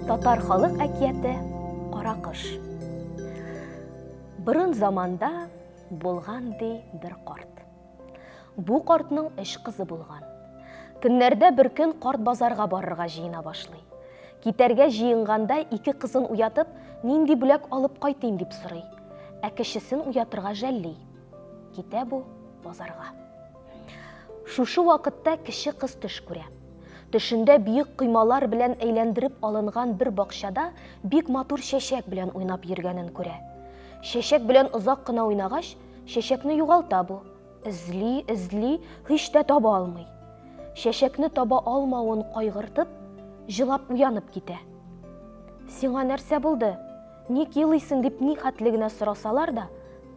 Татар халык әкияте Каракош. Борын заманда булган ди бер карт. Бу картның өч кызы булган. Көннәрдә бер көн карт базарга барырга җыена башлый. Китәргә җыенганда ике кызын уятып, нинди бүләк алып кайтыйм дип сорый. Ә кечесен уятырга жәлли. Китә бу базарга. Шушы вакытта кече кыз төш күрә. Төшендә биек коймалар белән әйләндереп алынган бер бакчада бик матур чәчәк белән уйнап йөргәнен күрә. Чәчәк белән озак кына уйнагач, чәчәкне югалта бу. Эзли, эзли, һич тә таба алмый. Чәчәкне таба алмавын кайгыртып, җылап уянып китә. Сиңа нәрсә булды? Ник елыйсың дип ни хәтле генә сорасалар да,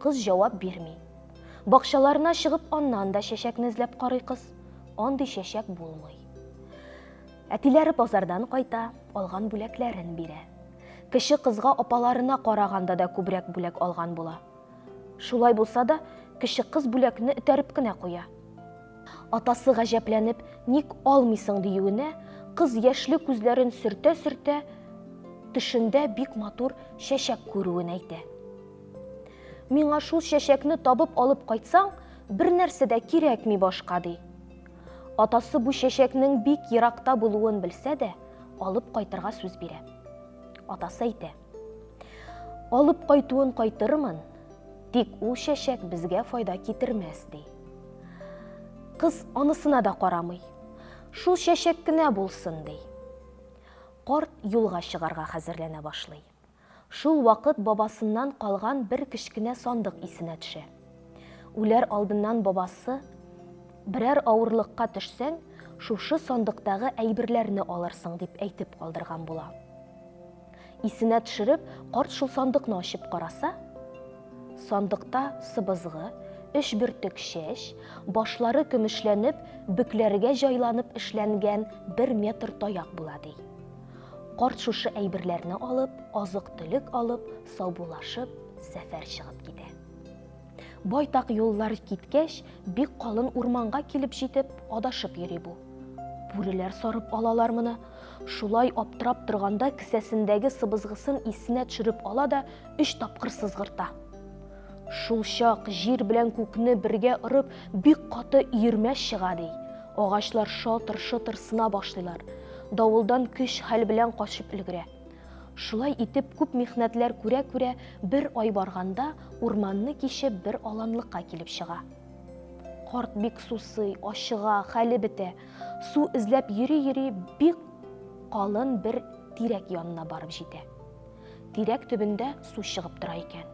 кыз җавап бирми. Бакчаларына чыгып аннан да чәчәкне эзләп карый кыз. Андый чәчәк булмый. Әтиләре базардан кайта, алган бүләкләрен бирә. Кече кызга апаларына караганда да күбрәк бүләк алган була. Шулай булса да, кече кыз бүләкне этәреп кенә куя. Атасы гаҗәпләнеп, ник алмыйсың диюенә, кыз яшьле күзләрен сөртә-сөртә, төшендә бик матур чәчәк күрүен әйтә. Миңа шул чәчәкне табып алып кайтсаң, бер нәрсә дә кирәкми башка, ди. Атасы бу чәчәкнең бик еракта булуын белсә дә, алып кайтырга сүз бирә. Атасы әйтә: Алып кайтуын кайтырмын, тик ул чәчәк безгә файда китермәс, ди. Кыз анысына да карамый. Шул чәчәк кенә булсын, ди. Карт юлга чыгарга хәзерләнә башлый. Шул вакыт бабасыннан калган бер кечкенә сандык исенә төшә. Үләр алдыннан бабасы, Берәр авырлыкка төшсәң, шушы сандыктагы әйберләрне алырсың, дип әйтеп калдырган була. Исенә төшереп, карт шул сандыкны ачып караса, сандыкта сыбызгы, өч бөртек чәч, башлары көмешләнеп, бөкләргә җайланып эшләнгән бер метр таяк була, ди. Карт шушы әйберләрне алып, азык-төлек алып, саубуллашып, сәфәр чыгып китә. Байтак юллар киткәч, бик калын урманга килеп җитеп, адашып йөри бу. Бүреләр сарып алалар моны. Шулай аптырап торганда кесәсендәге сыбызгысын исенә төшереп ала да өч тапкыр сызгырта. Шул чак җир белән күкне бергә орып, бик каты өермә чыга, ди. Агачлар шатыр-шотыр сына башлыйлар. Давылдан көч-хәл белән качып өлгерә. Шулай итеп, күп михнәтләр күрә-күрә, бер ай барганда, урманны кичеп, бер аланлыкка килеп чыга. Карт бик сусый, ачыга, хәле бетә. Су эзләп йөри-йөри, бик калын бер тирәк янына барып җитә. Тирәк төбендә су чыгып тора икән.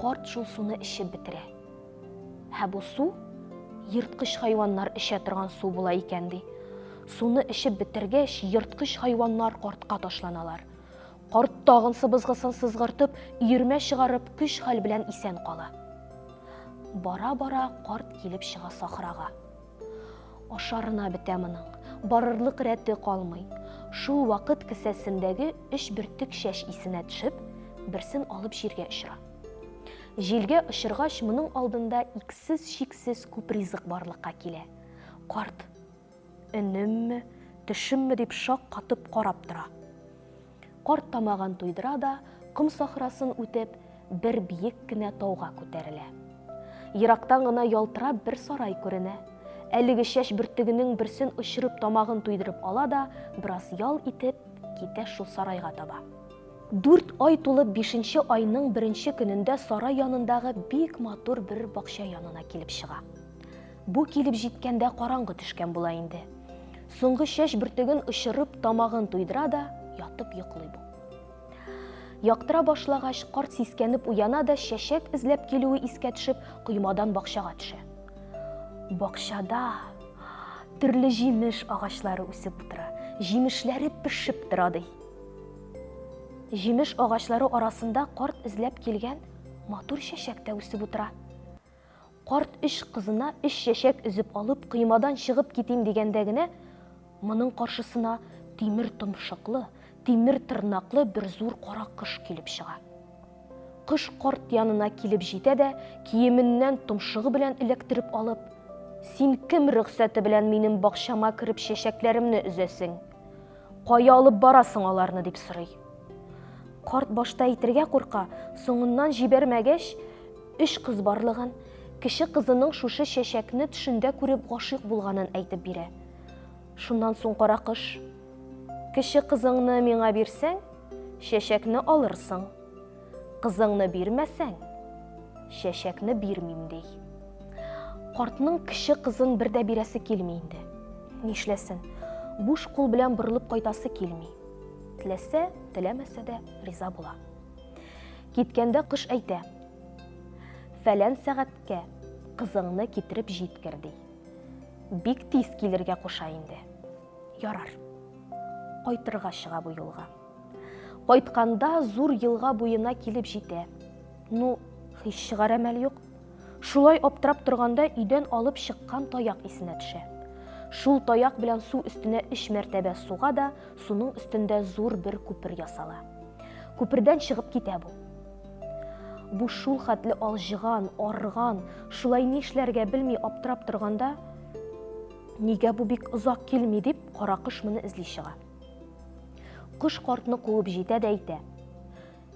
Карт шул суны эчеп бетерә. Һә бу су ерткыч хайваннар эчә торган су була икән, ди. Суны эчеп бетергәч, ерткыч хайваннар картка ташланалар. Карт тагын сыбызгысын сызгыртып, өермә чыгарып, көч-хәл белән исән кала. Бара-бара карт килеп чыга сахрага. Ашарына бетә моның, барырлык рәте калмый. Шул вакыт кесәсендәге өч бөртек чәч исенә төшеп, берсен алып җиргә очыра. Җилгә очыргач, моның алдында иксез-чиксез күп ризык барлыкка килә. Карт, өнемме, төшемме дип шак катып карап тора. Карт тамагын туйдыра да, ком сахрасын үтеп, бер биек кенә тауга күтәрелә. Ерактан гына ялтырап бер сарай күренә. Әлеге чәч бөртегенең берсен очырып тамагын туйдырып ала да, бераз ял итеп, китә шул сарайга таба. Дүрт ай тулып бишенче айның беренче көнендә сарай янындагы бик матур бер бакча янына килеп чыга. Бу килеп җиткәндә караңгы төшкән була инде. Соңгы чәч бөртеген очырып тамагын туйдыра да ятып йоклый бу. Яктыра башлагач, карт сискәнеп уяна да чәчәк эзләп килүе искә төшеп, коймадан бакчага төшә. Бакчада төрле җимеш агачлары үсеп утыра, җимешләре пешеп тора ди. Җимеш агачлары арасында карт эзләп килгән матур чәчәк тә үсеп утыра. Карт өч кызына өч чәчәк өзеп алып, коймадан чыгып китим дигәндә генә, моның каршысына тимер томшыклы, тимер тырнаклы бер зур кара кош килеп чыга. Кош карт янына килеп җитә дә, киеменнән томшыгы белән эләктереп алып, Син кем рөхсәте белән минем бакчама кереп чәчәкләремне өзәсең? Кая алып барасың аларны, дип сорый. Карт башта әйтергә курка, соңыннан җибәрмәгәч, өч кыз барлыгын, кече кызының шушы чәчәкне төшендә күреп гашыйк булганын әйтеп бирә. Шуннан соң каракош, Кече кызыңны миңа бирсәң, чәчәкне алырсың. Кызыңны бирмәсәң, чәчәкне бирмим, ди. Картның кече кызын бер дә бирәсе килми инде. Нишләсен, буш кул белән борылып кайтасы килми. Теләсә, теләмәсә дә риза була. Киткәндә кош әйтә, Фәлән сәгатькә кызыңны китереп җиткер, ди. Бик тиз килергә куша инде. Ярар. Кайтырга чыга бу юлга. Кайтканда зур елга буена килеп җитә. Ну, һич чыгар әмәл юк. Шулай аптырап торганда өйдән алып чыккан таяк исенә төшә. Шул таяк белән су өстенә өч мәртәбә суга да, суның өстендә зур бер күпер ясала. Күпердән чыгып китә бу. Бу шул хәтле алҗыган, арыган, шулай нишләргә белми аптырап торганда, нигә бу бик озак килми дип, каракош моны эзли чыга. Кош картны куып җитә дә әйтә.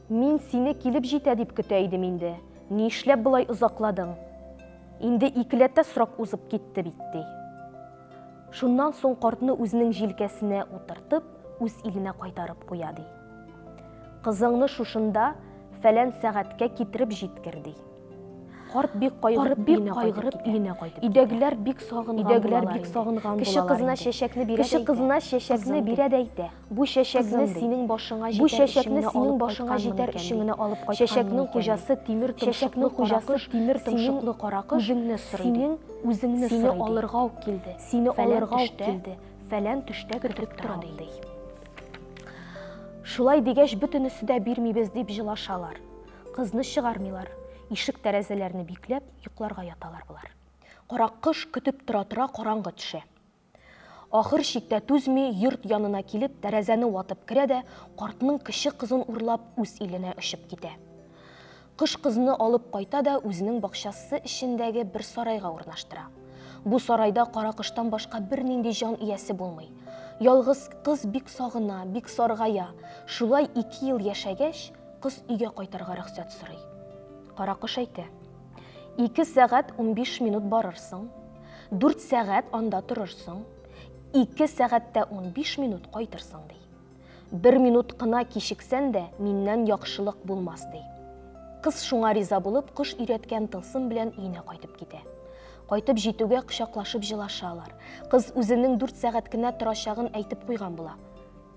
Мин сине килеп җитә дип көтә идем инде. Нишләп болай озакладың? Инде икеләтә срок узып китте бит, ди. Шуннан соң картны үзенең җилкәсенә утыртып, үз иленә кайтарып куя, ди. Кызыңны шушында фәлән сәгатькә китереп җиткер, ди. Карт бик кайгырып, бик кайгырып өенә кайтып Өйдәгеләр бик сагынган Өйдәгеләр бик сагынган Кече кызына чәчәкне бирә Кече кызына чәчәкне бирә дә әйтә. Бу чәчәкне синең башыңа җитәр Бу чәчәкне синең башыңа җитәр өчен генә алып кайтканмын Чәчәкнең хуҗасы тимер томшыклы хуҗасы тимер томшыклы каракош үзеңне сорый. Синең үзеңне сорый. Сине алырга ук килде. Сине алырга ук килде. Фәлән төштә көтеп тора ди. Шулай дигәч, бөтенесе дә бирмибез дип җылашалар. Кызны чыгармыйлар. Ишек-тәрәзәләрне бикләп, йокларга яталар болар. Каракош көтеп тора-тора караңгы төшә. Ахыр чиктә түзми, йорт янына килеп, тәрәзәне ватып керә дә, картның кече кызын урлап, үз иленә очып китә. Кош кызны алып кайта да үзенең бакчасы эчендәге бер сарайга урнаштыра. Бу сарайда каракоштан башка бернинди җан иясе булмый. Ялгыз кыз бик сагына, бик саргая. Шулай ике ел яшәгәч, кыз өйгә кайтырга рөхсәт сорый. Каракош әйтә. Ике сәгать 15 минут барырсың, дүрт сәгать анда торырсың, ике сәгатьтә 15 минут кайтырсың, ди. Бер минут кына кичексән дә, миннән яхшылык булмас, ди. Кыз шуңа риза булып, кош өйрәткән тылсым белән өенә кайтып китә. Кайтып җитүгә кочаклашып җылашалар. Кыз үзенең дүрт сәгать кенә торачагын әйтеп куйган була.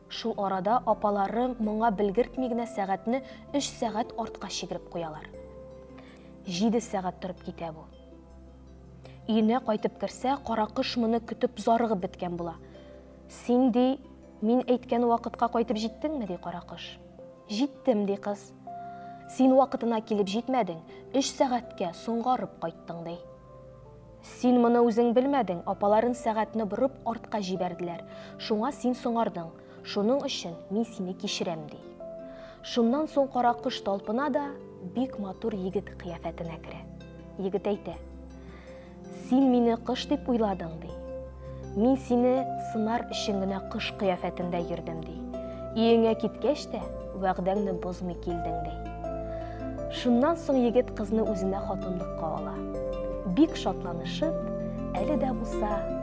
Шул арада апалары моңа белгертми генә сәгатьне өч сәгать артка чигереп куялар. Җиде сәгать торып китә бу. Өенә кайтып керсә, каракош моны көтеп зарыгып беткән була. Син, ди, мин әйткән вакытка кайтып җиттеңме, ди каракош. Җиттем, ди кыз. Син вакытына килеп җитмәдең, өч сәгатькә соңгарып кайттың, ди. Син моны үзең белмәдең, апаларын сәгатьне борып артка җибәрделәр. Шуңа син соңардың. Шуның өчен мин сине кичерәм, ди. Шуннан соң каракош талпына да бик матур егет кыяфәтенә керә. Егет әйтә: Син мине кош дип уйладың, ди. Мин сине сынар өчен генә кош кыяфәтендә йөрдем, ди. Өеңә киткәч тә, вәгъдәңне бозмый килдең, ди. Шуннан соң егет кызны үзенә хатынлыкка ала. Бик шатланышып, әле дә булса